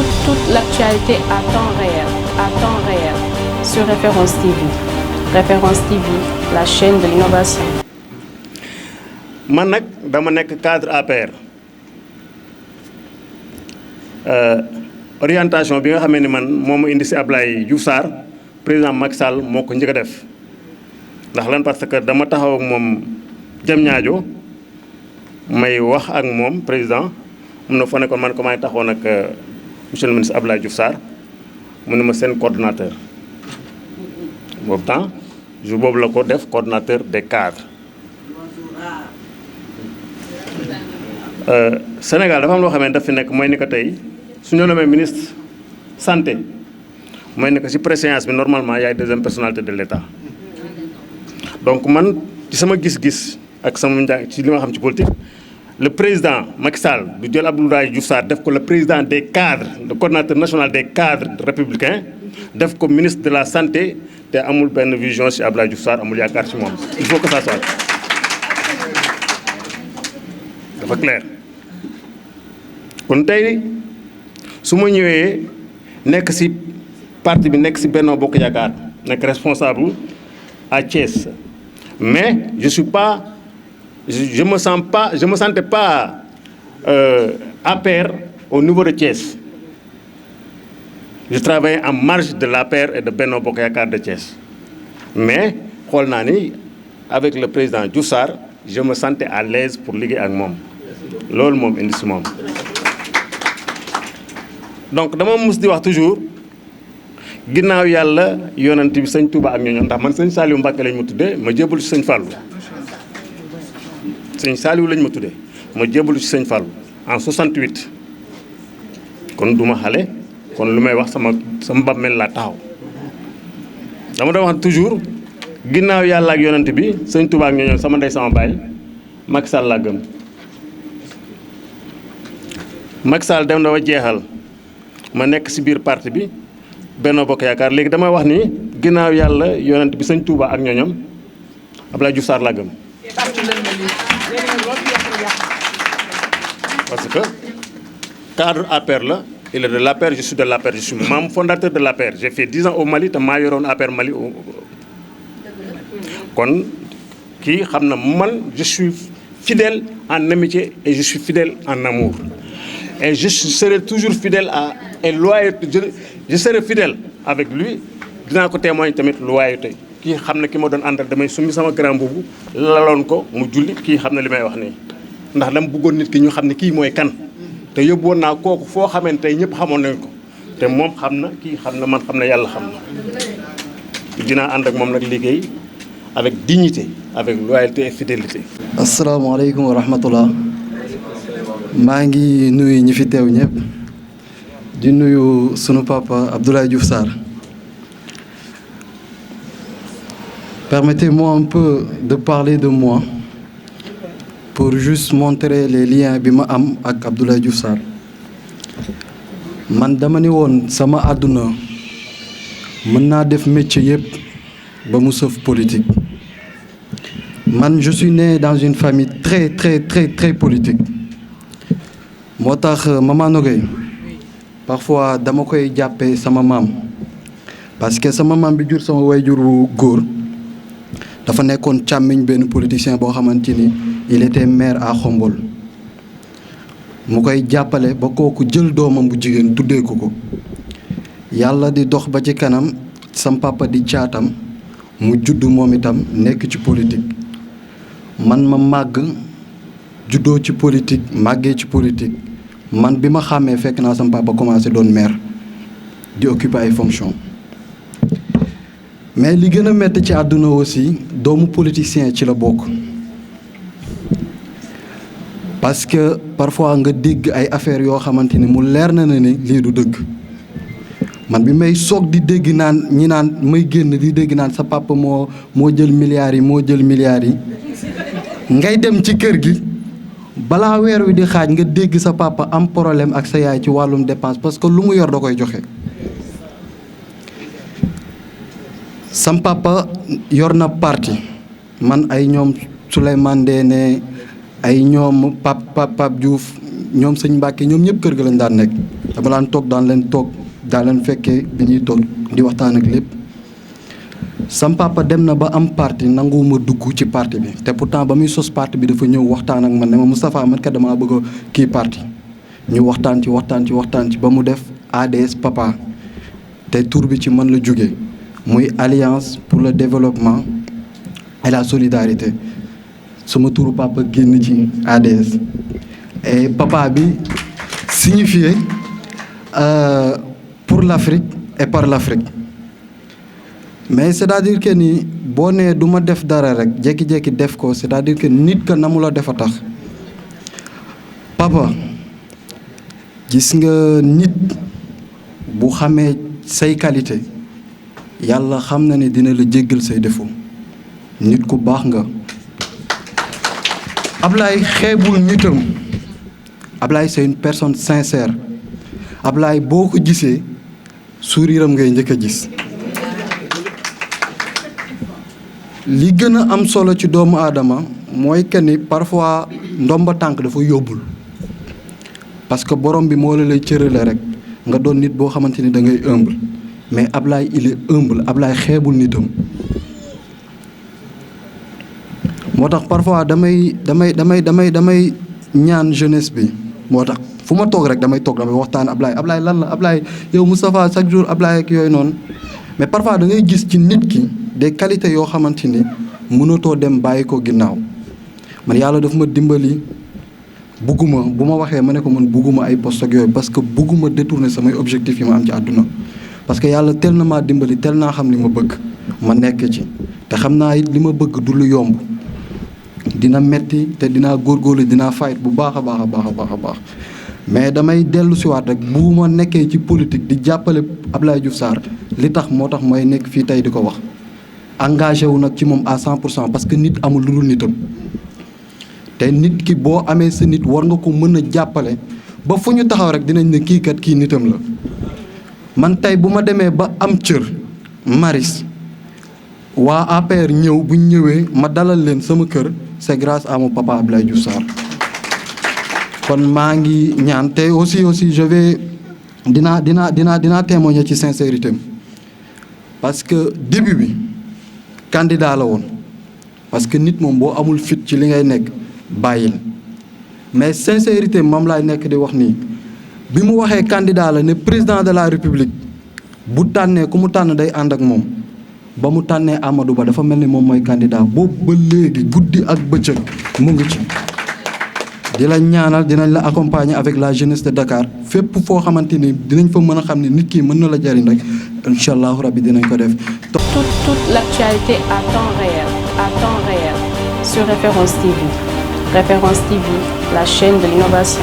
toute l'actualité à temps réel, sur Référence TV. Référence TV, la chaîne de l'innovation. Man nag dama nekk cadre APR orientation bi nga xamee ni man moo ma indi si Abdoulaye Diouf Sarr président Macky Sall moo ko njëkk a def ndax lan parce que dama taxaw ak moom jëm ñaajo may wax ak moom président mun na fa nekkoon man ko may taxawoon ak monsieur le ministre Abdoulaye Diouf Sarr mu ne ma seen coordonnateur boobu temps jour boobu la ko def coordonnateur des cadres. Sénégal dafa am loo xam ne daf fi nekk mooy ni que tey su ñu nommé ministre santé mooy ni que ci préséance bi normalement yaay deuxième personnalité de l'État donc man ci sama gis-gis ak sama njàng ci li ma xam ci politique le président Macky Sall du jël Abdoulaye Diouf Sarr def ko le président des cadres le coordonnateur national des cadres républicains def ko ministre de la santé te amul benn vision ci Abdoulaye Diouf Sarr amul yaakaar ci moom il faut que ça soit dafa clair. kon tey su ma ñëwee nekk ci parti bi nekk ci Benno Bokk Yaakaar nekk responsable à Thiès mais je me sentais pas APR au niveau de Thiès. Je travaillais en marge de l'APR et de Benno Bokk Yaakaar de Thiès mais xool naa ni avec le président Diouf Sarr je me sentais à l'aise pour liggéey ak moom loolu moom indi si moom. donc dama mus di wax toujours ginnaaw yàlla yonent bi sëñ Touba ak ñooñu ndax man sëñ Saliou Mbacké lañ ma tuddee ma jébbalu ci sëñ Fallou sëñ Saliou lañ ma tuddee ma jébbalu ci sëñ Fallou en 68 kon duma xale kon lu may wax sama bàmmeel laa taxaw dama doon wax toujours ginnaaw yàlla ak yonent bi sëñ Touba ak ñooñu sama ndey sama baay Macky Sall laa gëm Macky Sall dem na ba jeexal ma nekk ci biir parti bi Benno Bokk Yaakaar léegi damay wax ni ginnaaw yàlla yonent bi sëñ Touba ak ñooñam Abdoulaye Diouf Sarr laa gëm parce que cadre APR la il est de l'APR je suis de l'APR je suis membre fondateur de l'APR j'ai fait 10 ans au Mali te maa yoroon APR Mali kon kii xam na man je suis fidèle en amitié et je suis fidèle en amour et je serai toujours fidèle et loyauté je serai fidèle avec lui dinaa ko témoigner tamit loyauté kii xam na ki ma doon àndal damay summi sama grand boobu laloon ko mu julli kii xam na li may wax nii ndax dama bëggoon nit ki ñu xam ne kii mooy kan te yóbbu woon naa kooku foo xamante tey ñëpp xamoon nañ ko te moom xam na kii xam na man xam na yàlla xam na dinaa ànd ak moom nag liggéey avec dignité avec loyauté et fidélité. asalaamaaleykum wa rahmatullah maa ngi nuyu ñi fi teew ñëpp di nuyu sunu papa Abdoulaye Diouf Sarr. Permettez-moi un peu de parler de moi pour juste montrer les liens bi ma am ak Abdoulaye Diouf Sarr man dama ni woon sama àdduna mën naa def métier yëpp ba mu sëf politique man je suis né dans une famille très politique moo tax Maman Nogaye parfois dama koy jàppee sama maam parce que sama maam bi jur sama wayjur wu góor dafa nekkoon càmmiñ benn politicien boo xamante ni il était maire à Khombole mu koy jàppale ba kooku jël doomam bu jigéen tuddee ko yàlla di dox ba ci kanam sam papa di caatam mu judd moom itam nekk ci politique man ma màgg juddoo ci politique màggee ci politique man bi ma xàmmee fekk naa sam papa commencé doon maire di occuper ay fonctions mais li gën a métti ci àdduna aussi doomu politicien ci la bokk parce que parfois nga dégg ay affaires yoo xamante ni mu leer na ne ni lii du dëgg man bi may soog di dégg naan ñi naan may génn di dégg naan sa papa moo jël milliards yi ngay dem ci kër gi balaa weer wi di xaaj nga dégg sa papa am problème ak sa yaay ci wàllum dépense parce que lu mu yor da koy joxe. sam papa yor na parti man ay ñoom Souleymane Ndéné ay ñoom Pape Diouf ñoom sëñ Mbacke ñoom ñëpp kër ga lañ daan nekk dama daan toog daan leen fekkee bi ñuy toog di waxtaan ak lépp. sam papa dem na ba am parti nanguwuma dugg ci parti bi te pourtant ba muy sos parti bi dafa ñëw waxtaan ak man ne ma Moustapha man kat damaa bëgg kii parti ñu waxtaan ci ba mu def ADS papa te tur bi ci man la jóge muy Alliance pour le développement et la solidarité sama turu papa génn ci ADS et papa bi signifié pour l'Afrique et par l'Afrique. Mais c'est-à-dire que ni boo nee du ma def dara rek jékki-jékki def ko c'est-à-dire que nit ka na mu la defa tax papa gis nga nit bu xamee say qualité yàlla xam na ne dina la jéggal say défaut nit ku baax nga. Ablaye xeebul nitam Ablaye c'est une personne sincère Ablaye boo ko gisee sourire am ngay njëkk a gis. li gën a am solo ci doomu aadama mooy que ni parfois ndomba tànk dafa yóbbul parce que borom bi moo la lay cërale rek nga doon nit boo xamante ni da ngay humble mais Ablaye il est humble Ablaye xeebul nitam. moo tax parfois damay ñaan jeunesse bi moo tax fu ma toog rek damay waxtaan Ablaye lan la Ablaye yow Moustapha chaque jour Ablaye ak yooyu noonu mais parfois da ngay gis ci nit ki. des qualités yoo xamante ni mënatoo dem bàyyi ko ginnaaw man yàlla daf ma dimbali bugguma bu ma waxee ma ne ko man bugguma ay poste ak yooyu parce que bugguma détourner samay objectif yi ma am ci àdduna parce que yàlla tel na maa dimbali tel naa xam li ma bëgg ma nekk ci te xam naa it li ma bëgg du lu yomb dina metti te dinaa góorgóorlu dinaa fight bu baax a baax mais damay dellu siwaat rek bu ma nekkee ci politique di jàppale Abdoulaye Diouf Sarr li tax moo tax mooy nekk fii tey di ko wax engagé wu nag ci moom à 100% parce que nit amul lu dul nitam te nit ki boo amee sa nit war nga ko mën a jàppale ba fu ñu taxaw rek dinañ ne kii kat kii nitam la man tey bu ma demee ba am cër maris waa APR ñëw bu ñu ñëwee ma dalal leen sama kër c'est grâce à mon papa Abdoulaye Diouf Sarr kon maa ngi ñaan te aussi je vais dinaa témoigner ci sincérité parce que début bi candidat la woon parce que nit moom boo amul fit ci li ngay nekk bàyyil mais sincérité moom laay nekk di wax nii bi mu waxee candidat la ne président de la république bu tànnee ku mu tànn day ànd ak moom ba mu tànnee Amadou Ba dafa mel ni moom mooy candidat boobu ba léegi guddi ak bëccëg mu ngi ci di la ñaanal dinañ la accompagner avec la jeunesse de Dakar fépp foo xamante ni dinañ fa mën a xam ne nit ki mën na la jariñ rek incha allahu rabbi dinañ ko def. Toute l'actualité à temps réel sur Référence TV. Référence TV, la chaîne de l'innovation.